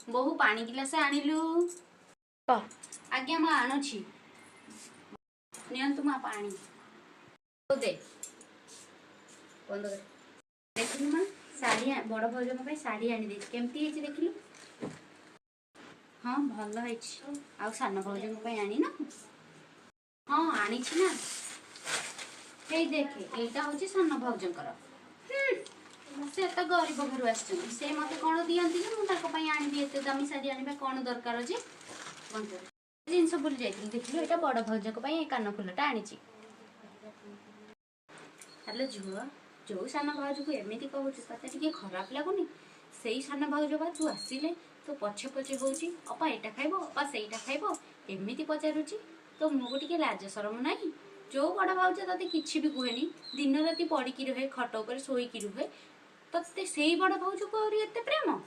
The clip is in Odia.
ବୋହୂ, ପାଣି ଗିଲାସ ଆଣିଲୁ। କହ। ଆଜ୍ଞା, ମୁଁ ଆଣୁଛି। ନିଅନ୍ତୁ ମା ପାଣି। ହଉ ଦେ, ବନ୍ଦ କର। ଦେଖିଲୁ ମା, ଶାଢ଼ୀ ବଡ଼ ଭାଉଜଙ୍କ ପାଇଁ ଶାଢ଼ୀ ଆଣିଦେଇଛି। କେମିତି ହେଇଛି ଦେଖିଲୁ? ହଁ, ଭଲ ହେଇଛି। ଆଉ ସାନ ଭାଉଜଙ୍କ ପାଇଁ ଆଣିନ? ହଁ, ଆଣିଛି ନା। ହେଇ ଦେଖେ, ଏଇଟା ହଉଛି ସାନ ଭାଉଜଙ୍କର। ସେ ତ ଗରିବ ଘରୁ ଆସିଛନ୍ତି, ସେ ମତେ କଣ ଦିଅନ୍ତି ଯେ ମୁଁ ତାଙ୍କ ପାଇଁ ଆଣିବି? ଏତେ ଦାମୀ ଶାଢ଼ୀ ଆଣିବା କଣ ଦରକାର ଯେ? ବନ୍ଦ କର। ଜିନିଷ ଭୁଲି ଯାଇଥିଲି। ଦେଖିଲୁ, ଏଇଟା ବଡ଼ ଭାଉଜଙ୍କ ପାଇଁ ଏ କାନ ଫୁଲଟା ଆଣିଛି। ହ୍ୟାଲୋ ଝୁଅ, ଯୋଉ ସାନ ଭାଉଜକୁ ଏମିତି କହୁଛୁ, ତତେ ଟିକେ ଖରାପ ଲାଗୁନି? ସେଇ ସାନ ଭାଉଜ ବା ତୁ ଆସିଲେ ତୋ ପଛେ ପଛେ ହଉଛି, ଅପା ଏଇଟା ଖାଇବ, ଅପା ସେଇଟା ଖାଇବ, ଏମିତି ପଚାରୁଛି। ତୋ ମୁହଁକୁ ଟିକେ ଲାଜ ସରମ ନାହିଁ? ଯୋଉ ବଡ଼ ଭାଉଜ ତତେ କିଛି ବି କୁହେନି, ଦିନ ରାତି ପଡ଼ିକି ରୁହେ, ଖଟ ଉପରେ ଶୋଇକି ରୁହେ, ତତେ ସେଇ ବଡ଼ ଭାଉଜକୁ ଆହୁରି ଏତେ ପ୍ରେମ।